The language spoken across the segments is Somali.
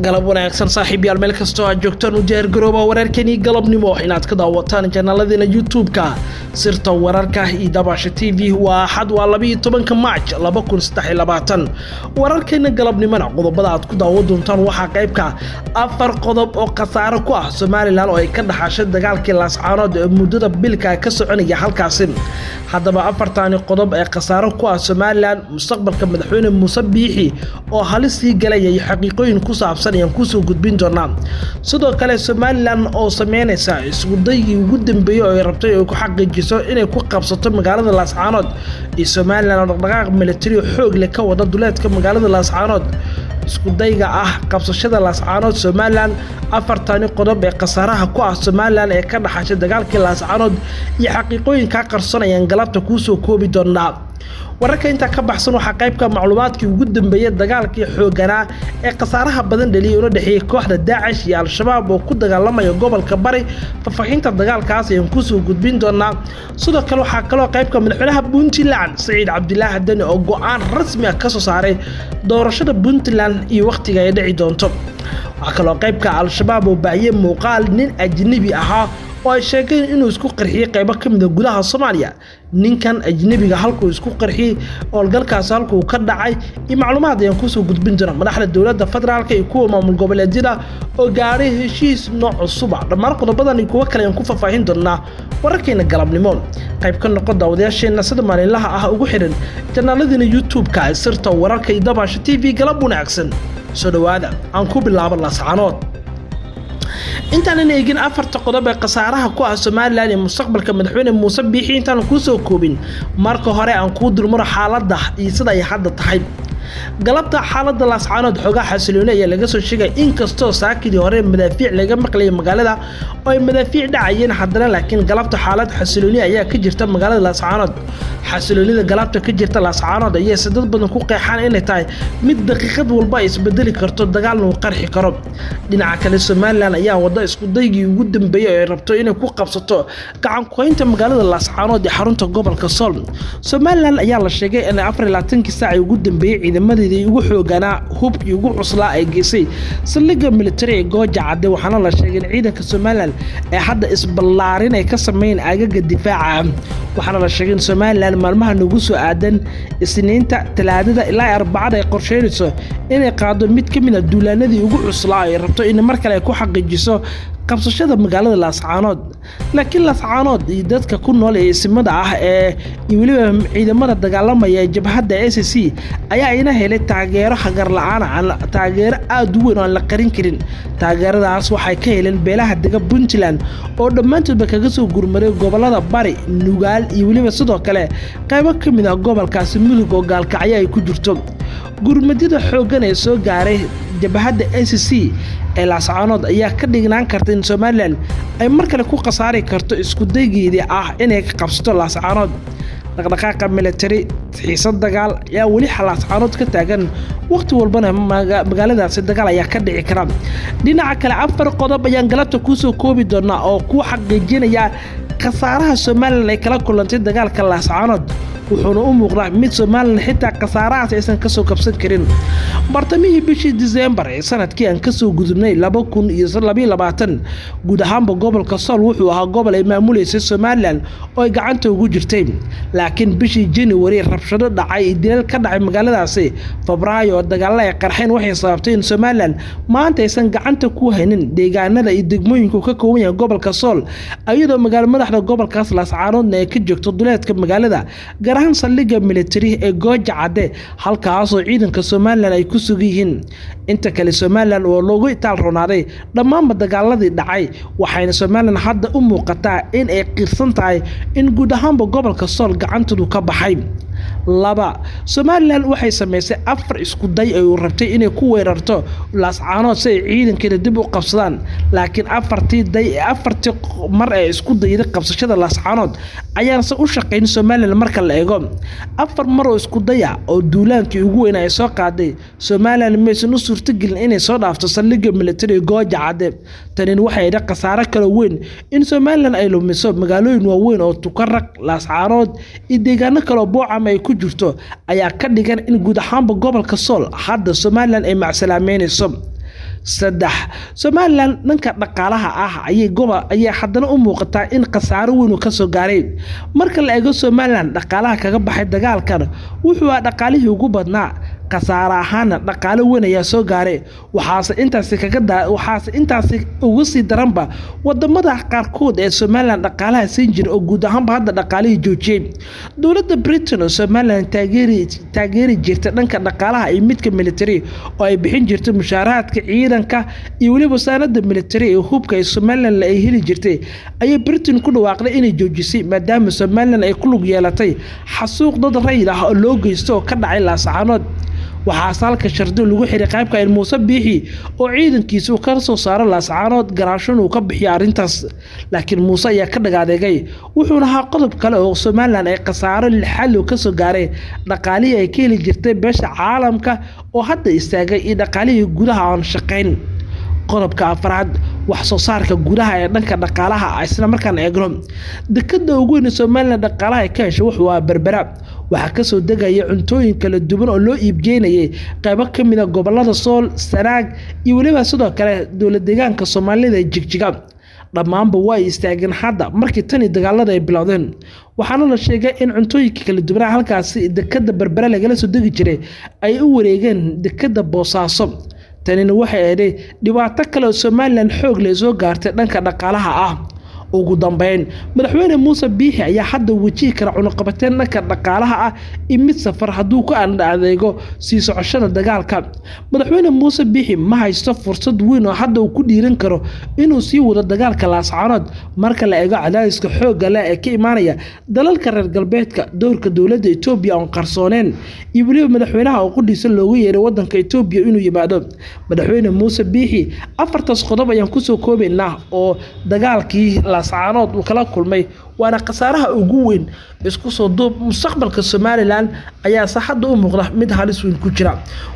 Galab wanaagsan saaxiibyaal, meel kastoo aad joogtaan u diyaargarooba wararkeenii galabnimo inaad ka daawataan janaladeena YouTube-ka Sirta Wararka iyo Dabaasha TV. Waa Axad, waa 12-ka Maaj 2023. Wararkeena galabnimona qodobada aad ku daawan doontaan waxaa qaybka afar qodob oo khasaaro ku ah Somalilan oo ay ka dhaxashay dagaalkii Laascaanood ee muddada bilka ka soconaya halkaasi. Haddaba afartaani qodob ee khasaaro ku ah Somalilan, mustaqbalka madaxweyne Muuse Biixi oo halis sii galaya iyo xaqiiqooyin ku saabsan ayaan kusoo gudbin doonaa. Sidoo kale Somalilan oo sameynaysa iskudaygii ugu dambeeyey oo ay rabtay ay ku xaqiijiso inay ku qabsato magaalada Laascaanood, iyo Somalilan oo dhaqdhaqaaq militari xoog leh ka wada duleedka magaalada Laascaanood. Iskudayga ah qabsashada Laascaanood Somalilan, afartani qodob ee khasaaraha ku ah Somalilan ee ka dhaxashay dagaalkii Laascaanood iyo xaqiiqooyinkaa qarson ayaan galabta kuusoo koobi doonaa. Wararka intaa ka baxsan waxaa qaybka macluumaadkii ugu dambeeyay dagaalkii xooganaa ee khasaaraha badan dhaliyay una dhexeeyey kooxda Daacish iyo Al-Shabaab oo ku dagaalamaya gobolka Bari. Faahfaahinta dagaalkaas ayaan kusoo gudbin doonaa. Sidoo kale waxaa kaloo qaybka madaxweynaha Puntland Saciid Cabdilaahi Deni oo go-aan rasmi ah kasoo saaray doorashada Puntland iyo wakhtiga ay dhici doonto. Waxaa kaloo qaybka Al-Shabaab oo baahiyey muuqaal nin ajnebi ahaa oo ay sheegeen inuu isku qarxiyey qaybo ka mid a gudaha Soomaaliya. Ninkan ajnebiga halkuu isku qarxiyey, howlgalkaasi halkuu ka dhacay iyo macluumaad ayaan kusoo gudbin doonaa. Madaxda dowladda federaalka iyo kuwa maamul goboleedyada oo gaadhay heshiis nooc cusuba. Dhammaan qodobadan iyo kuwo kale ayaan ku faahfaahin doonaa wararkeena galabnimo. Qayb ka noqo daawadayaasheena sida maalinlaha ah ugu xidhan janaaladiina YouTube-ka Sirta Wararka iyo Dabaasha TV. Galab wanaagsan, soo dhowaada. Aan ku bilaabo Laascaanood. Intaanan eegin afarta qodob ee khasaaraha ku ah Somalilan iyo mustaqbalka madaxweyne Muuse Biixi, intaanan kuusoo koobin, marka hore aan kuu dulmaro xaaladda iyo sida ay hadda tahay. Galabta xaaladda Laascaanood xoogaa xasilooni ayaa laga soo sheegay, inkastoo saakidii hore madaafiic laga maqlayay magaalada oo ay madaafiic dhacayeen haddana, laakiin galabta xaalad xasilooni ayaa ka jirta magaalada Laascaanood. Xasiloonida galabta ka jirta Laascaanood ayaa si dad badan ku qeexaan inay tahay mid daqiiqad walba ay isbedeli karto, dagaalna uu qarxi karo. Dhinaca kale Somalilan ayaa wada iskudaygii ugu dambeeyey oo ay rabto inay ku qabsato gacan ku-haynta magaalada Laascaanood ee xarunta gobolka Sool. Somalilan ayaa la sheegay in 24-kii saac ugu dambeeyey ciidamadeedii ugu xooganaa, hubkii ugu cuslaa ay geysay saldhigga militari ee Gooja Cadde. Waxaana la sheegay in ciidanka Somalilan ee hadda isballaarin ay ka sameeyeen aagaga difaaca. Waxaana la sheegay in Somalilan maalmaha nagu soo aadan, Isniinta, Talaadada ilaa Arbacada, ay qorsheynayso inay qaado mid ka mid a duulaanadii ugu cuslaa ay rabto in mar kale ay ku xaqiijiso qabsashada magaalada Laascaanood. Laakiin Laascaanood iyo dadka ku nool ee isimada ah ee iyo weliba ciidamada dagaalamaya ee jabhadda SSC ayaa ina helay taageero hagar la-aan, taageero aada u weyn oo aan la qarin karin. Taageeradaas waxay ka heleen beelaha dega Puntland oo dhammaantoodba kaga soo gurmaray gobolada Bari, Nugaal iyo weliba sidoo kale qaybo ka mid ah gobolkaasi Mudug oo Gaalkacyo ay ku jirto. Gurmadyada xooggan ee soo gaaray jabhadda SSC ee Laascaanood ayaa ka dhignaan karta in Somalilan ay mar kale ku khasaari karto iskudaygeedii ah inay ka qabsato Laascaanood. Dhaqdhaqaaqa militari, xiisad dagaal ayaa weli Laascaanood ka taagan, waqti walbana magaaladaasi dagaal ayaa ka dhici kara. Dhinaca kale afar qodob ayaan galabta kuusoo koobi doonaa oo kuu xaqiijinaya khasaaraha Somalilan ay kala kulantay dagaalka Laascaanood, wuxuuna u muuqdaa mid Somalilan xitaa khasaarahaas aysan kasoo kabsan karin. Bartamihii bishii Disembar ee sanadkii aan kasoo gudubnay 2022, guud ahaanba gobolka Sool wuxuu ahaa gobol ay maamuleysay Somalilan oo ay gacanta ugu jirtay. Laakiin bishii January rabshado dhacay iyo dilal ka dhacay magaaladaasi, Febraayo oo dagaalla ay qarxeen, waxay sababtay in Somalilan maanta aysan gacanta ku haynin deegaanada iyo degmooyinku ka kooban yahay gobolka Sool, iyadoo magaalo madaxda gobolkaas Laascaanoodna ay ka joogto duleedka magaalada, gaar ahaan saldhigga militari ee Gooja Cadde, halkaasoo ciidanka Somalilan ay ku sugan yihiin. Inta kale Somalilan oo loogu itaal roonaaday dhammaanba dagaaladii dhacay, waxayna Somalilan hadda u muuqataa in ay qirsan tahay in guud ahaanba gobolka Sool gacantoodu ka baxay. Laba, Somalilan waxay samaysay afar iskuday ay u rabtay inay ku weerarto Laascaanood si ay ciidankeeda dib u qabsadaan, laakiin afartii day afartii mar ee isku dayday qabsashada Laascaanood ayaanse u shaqayn Somalilan. Marka la eego afar mar oo isku daya oo duulaankii ugu weyn ay soo qaaday Somalilan, maysan u suurtagelin inay soo dhaafto saldhigga militari Gooja Cadde. Tanin waxay idha khasaare kala weyn in Somalilan ay lumiso magaalooyin waaweyn oo Tukaraq, Laascaanood iyo deegaano kaleo Boocam ay ku jirto ayaa ka dhigan in guud ahaanba gobolka Sool hadda Somalilan ay macsalaameynayso. Saddex, Somalilan dhanka dhaqaalaha ah ayay goba ayaa haddana u muuqataa in khasaaro weyn uu kasoo gaaray. Marka la eego Somalilan, dhaqaalaha kaga baxay dagaalkan wuxuu ahaa dhaqaalihii ugu badnaa, khasaare ahaana dhaqaalo weyn ayaa soo gaaray. Waxaase intaasi uga sii daranba wadamada qaarkood ee Somalilan dhaqaalaha siin jira oo guud ahaanba hadda dhaqaalihii joojiyey. Dowladda Britain oo Somalilan taageeri jirta dhanka dhaqaalaha iyo midka military oo ay bixin jirtay mushaaraadka ciidanka iyo weliba wasaarada military ee hubka ay Somalilan ay heli jirtay, ayay Britain ku dhawaaqday inay joojisay, maadaama Somalilan ay ku lug yeelatay xasuuq dad rayid ah oo loo geysto oo ka dhacay Laascaanood. Waxaase halka shardi lagu xiray qaybka in Muuse Biixi oo ciidankiisa uu ka soo saaro Laascaanood, garaashon uu ka bixiyo arrintaas, laakiin Muuse ayaa ka dhagaadeegay. Wuxuuna ahaa qodob kale oo Somalilan ay khasaaro lixaal uu kasoo gaaray dhaqaalihii ay ka heli jirtay beesha caalamka oo hadda istaagay iyo dhaqaalihii gudaha aan shaqayn. Qodobka afraad, wax soo saarka gudaha ee dhanka dhaqaalaha ah. Isla markaan eegno dekada ugu weyn ee Somalilan dhaqaalaha ay ka hesho wuxuu ahaa Berbera. Waxaa kasoo degaya cuntooyin kala duwan oo loo iibgeynayay qaybo ka mid a gobolada Sool, Sanaag iyo weliba sidoo kale dowlad deegaanka Soomaalida ee Jigjiga. Dhammaanba waa ay istaageen hadda markii tani dagaalada ay bilowdeen, waxaana la sheegay in cuntooyinka kala duwanaa halkaasi dekada Berbera lagala soo degi jiray ay u wareegeen dekada Boosaaso. Tanina waxay ahayd dhibaato kale oo Somalilan xoog leh soo gaartay dhanka dhaqaalaha ah. Ugu dambeyn, madaxweyne Muuse Biixi ayaa hadda wajihi kara cunuqabateyn dhanka dhaqaalaha ah iyo mid safar hadduu ku adeego sii socoshada dagaalka. Madaxweyne Muuse Biixi ma haysto fursad weyn oo hadda uu ku dhiiran karo inuu sii wado dagaalka Laascaanood marka la eego cadaadiska xoogga leh ee ka imaanaya dalalka reer galbeedka, doorka dowladda Itoobiya oon qarsooneen, iyo weliba madaxweynaha oo qudhiisa loogu yeeray wadanka Itoobiya inuu yimaado. Madaxweyne Muuse Biixi afartaas qodob ayaan kusoo koobaynaa oo dagaalkii Laascaanood uu kala kulmay, waana khasaaraha ugu weyn. Isku soo duub, mustaqbalka Somalilan ayaa saaxadda u muuqda mid halis weyn ku jira.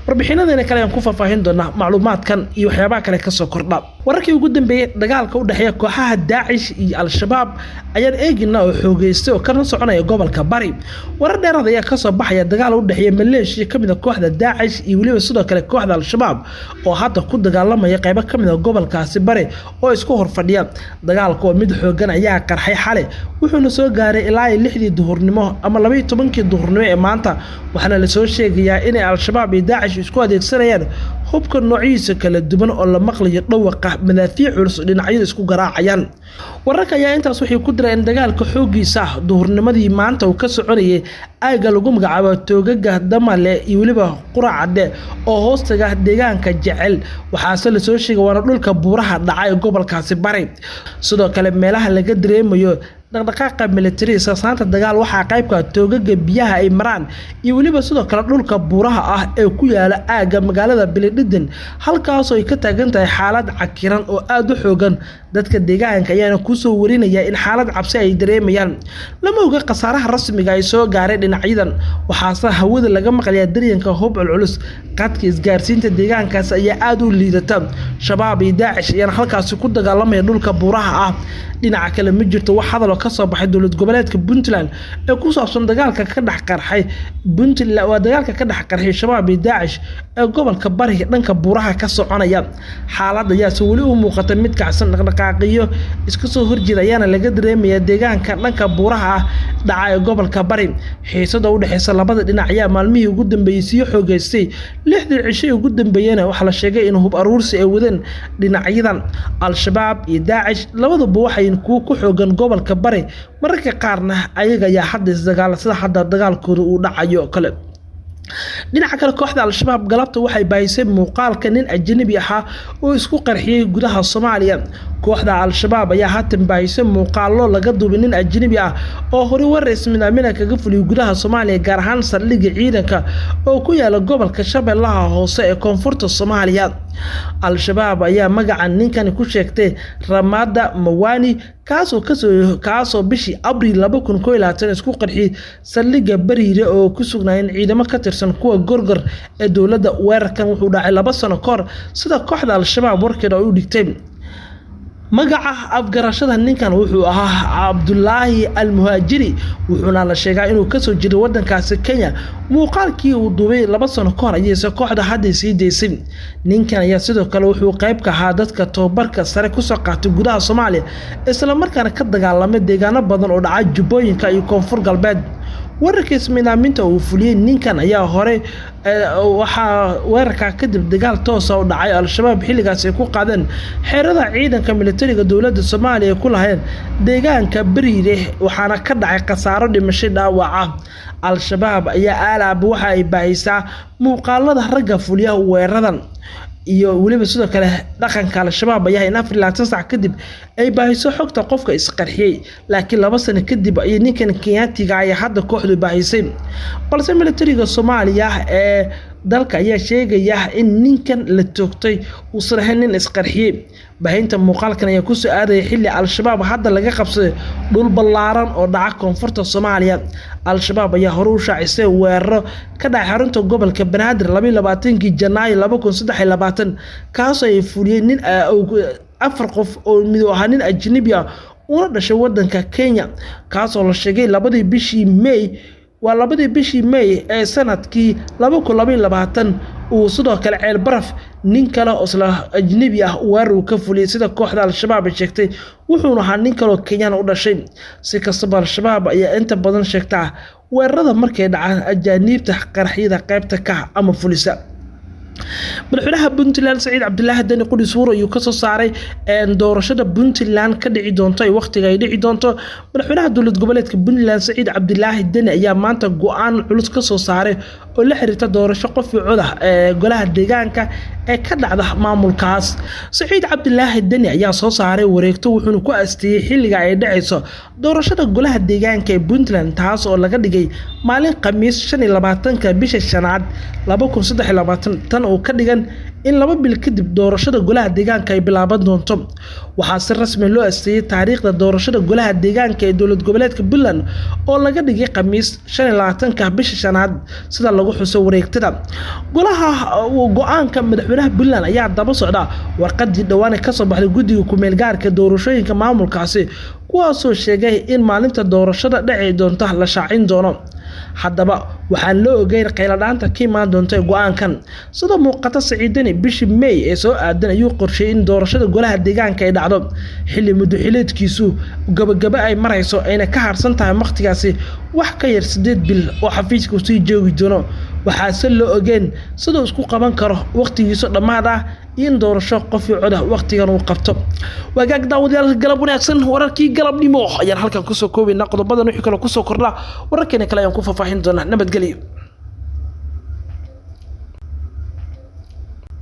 Warbixinadeena kale ayaan ku faahfaahin doonaa macluumaadkan iyo waxyaabaha kale kasoo kordha. Wararkii ugu dambeeyey dagaalka u dhexeeya kooxaha Daacish iyo Al-Shabaab ayaan eeginaa oo xoogeystay oo kana soconaya gobolka Bari. Warar dheeraad ayaa kasoo baxaya dagaal u dhexeeya maleeshiya kamid a kooxda Daacish iyo weliba sidoo kale kooxda Al-Shabaab oo hadda ku dagaalamaya qaybo kamid a gobolkaasi Bari oo isku horfadhiya. Dagaalka oo mid xoogan ayaa qarxay xalay, wuxuuna soo gaaray ilaa 6dii duhurnimo ama 12kii duhurnimo ee maanta. Waxaana lasoo sheegayaa inay Al-Shabaab iyo Daacish isku adeegsanayaan hubka noocyihiisa kala duwan oo la maqlayo dhawaqa madaafiic culus dhinacyadu isku garaacayaan. Wararka ayaa intaas waxay ku direen dagaalka xooggiisa ah duhurnimadii maanta uu ka soconayay aagga lagu magacaabo toogaga Damale iyo weliba Quracadde oo hoostaga deegaanka Jecel. Waxaase lasoo sheegay waana dhulka buuraha dhaca ee gobolkaasi Bari. Sidoo kale meelaha laga dareemayo dhaqdhaqaaqa military saasaanta dagaal waxaa qaybka toogaga biyaha ay maraan iyo weliba sidoo kale dhulka buuraha ah ee ku yaala aagga magaalada Beledweyne, halkaasoo ay ka taagan tahay xaalad cakiran oo aada u xoogan. Dadka deegaanka ayaana kusoo warinaya in xaalad cabsi ay dareemayaan. Lama oga khasaaraha rasmiga ay soo gaaray dhinacyadan, waxaase hawada laga maqlayaa daryanka hub culculus. Qadka isgaarsiinta deegaankaas ayaa aada u liidata. Shabaab iyo Daacish ayaana halkaasi ku dagaalamaya dhulka buuraha ah. Dhinaca kale, ma jirto wax hadal oo kasoo baxay dowlad goboleedka Puntland ee ku saabsan dagaalka ka dhex qarxay Puntland, waa dagaalka ka dhex qarxay Shabaab iyo Daacish ee gobolka Bari dhanka buuraha ka soconaya. Xaalad ayaase weli u muuqata mid kacsan, dhaqdhaqaaqiyo iska soo horjeeda ayaana laga dareemayaa deegaanka dhanka buuraha ah dhaca ee gobolka Bari. Xiisada u dhexeysa labada dhinac ayaa maalmihii ugu dambeeyey sii xoogeystay. 6dii cishay ugu dambeeyena waxaa la sheegay in hub aruursi ay wadeen dhinacyadan Al-Shabaab iyo Daacish. Labaduba waxay kuwo ku xoogan gobolka Bari, mararka qaarna ayaga ayaa hadda isdagaala sida hadda dagaalkooda uu dhacayo kale. Dhinaca kale, kooxda Al-Shabaab galabta waxay baahisay muuqaalka nin ajnabi ahaa oo isku qarxiyey gudaha Soomaaliya. Kooxda Al-Shabaab ayaa haatan baahisay muuqaallo laga duubay nin ajnabi ah oo horey war ismidaamina kaga fuliyay gudaha Soomaaliya, gaar ahaan saldhigga ciidanka oo ku yaala gobolka Shabeellaha Hoose ee koonfurta Soomaaliya. Al-Shabaab ayaa magaca ninkani ku sheegtay Ramada Mawani, kaasoo bishii Abriil 2021 isku qarxiyey saldhigga Bariire oo ku sugnaayeen ciidamo ka tirsan kuwa Gorgor ee dowladda. Weerarkan wuxuu dhacay 2 sano kahor sida kooxda Al-Shabaab warkeeda ay u dhigtay. Magaca afgarashada ninkan wuxuu ahaa Cabdulaahi Almuhaajiri, wuxuuna la sheegaa inuu kasoo jiray wadankaasi Kenya. Muuqaalkii uu duubay 2 sano ka hor ayayse kooxda hadda sii daysay. Ninkan ayaa sidoo kale wuxuu qayb ka ahaa dadka tababarka sare kusoo qaatay gudaha Soomaaliya, islamarkaana ka dagaalamay deegaano badan oo dhaca Jubbooyinka iyo Koonfur Galbeed. Weerarka ismiidaaminta uu fuliyey ninkan ayaa hore waxaa weerarkaa kadib dagaal toosa u dhacay Al-Shabaab xilligaas ay ku qaadeen xeerada ciidanka militariga dowladda Soomaaliya ay ku lahayeen deegaanka Bariire, waxaana ka dhacay khasaaro dhimashay dhaawaca. Al-Shabaab ayaa aalaab waxa ay baahisaa muuqaalada ragga fuliya weeraradan iyo weliba sidoo kale dhaqanka Al-Shabaab ayaa in 24 saac kadib ay baahiso xogta qofka isqarxiyey, laakiin 2 sano kadib ayay ninkan Kenyaatiga ay hadda kooxdu baahisay. Balse militariga Soomaaliya ee dalka ayaa sheegaya in ninkan la toogtay uusan ahayn nin isqarxiyey. Baahinta muuqaalkan ayaa kusoo aadaya xilli Al-Shabaab hadda laga qabsaday dhul ballaaran oo dhaca koonfurta Soomaaliya. Al-Shabaab ayaa hore u shaacisay weeraro ka dhacay xarunta gobolka Banaadir 22 Janaayo 2023, kaasoo ay fuliyeen nin 4 qof oo mid ahaa nin ajnabi ah una dhashay wadanka Kenya, kaasoo la sheegay 2dii bishii May waa 2dii bishii May ee sanadkii 2022 uu sidoo kale ceel baraf nin kale oo isla ajnabi ah weerar uu ka fuliyey sida kooxda Al-Shabaab ay sheegtay, wuxuuna ahaa nin kale oo Kenyaan u dhashay. Si kastaba Al-Shabaab ayaa inta badan sheegtaa weerarada markay dhacaan ajaaniibta qaraxyada qaybta ka ama fulisa. Madaxweynaha Puntland Saciid Cabdilaahi Deni Qudhis Wuur ayuu kasoo saaray doorashada Puntland ka dhici doonto ay waqtiga ay dhici doonto. Madaxweynaha dowlad goboleedka Puntland Saciid Cabdilaahi Deni ayaa maanta go'aan culus kasoo saaray oo la xiriirta doorasho qof iyo cod ah ee golaha deegaanka ee ka dhacda maamulkaas. Saciid Cabdilaahi Deni ayaa soo saaray wareegto wuxuuna ku asteeyey xilliga ay dhacayso doorashada golaha deegaanka ee Puntland, taas oo laga dhigay maalin Khamiis 25-ka bisha shanaad 2023, tan oo ka dhigan in 2 bil kadib doorashada golaha deegaanka ay bilaaban doonto. Waxaa si rasmi loo asteeyey taariikhda doorashada golaha deegaanka ee dowlad goboleedka Puntland oo laga dhigay Khamiis 25-ka bisha shanaad sida lagu xuso wareegtada. Golaha go'aanka madaxweynaha Puntland ayaa daba socda warqadii dhowaan ka soo baxday guddiga ku-meel gaarka doorashooyinka maamulkaasi, kuwaasoo sheegay in maalinta doorashada dhici doonta la shaacin doono. Haddaba waxaan loo ogeyn qayladhaanta ka imaan doonta go'aankan. Sida muuqata Saciid Deni bishii May ee soo aadan ayuu qorsheeyay in doorashada golaha deegaanka ay dhacdo xilli muddo xileedkiisu gabagaba ay marayso, ayna ka harsan tahay waqtigaasi wax ka yar 8 bil oo xafiiska uu sii joogi doono. Waxaase loo ogeyn siduu isku qaban karo waqtigiisu dhammaad ah in doorasho qof iyo cod ah waqtigan uu qabto. Wagaag daawadayaal, galab wanaagsan. Wararkii galabnimo ayaan halkan kusoo koobaynaa. Qodobadan wixii kale kusoo kordha wararkeena kale ayaan ku faahfaahin doonaa. Nabadgelyo.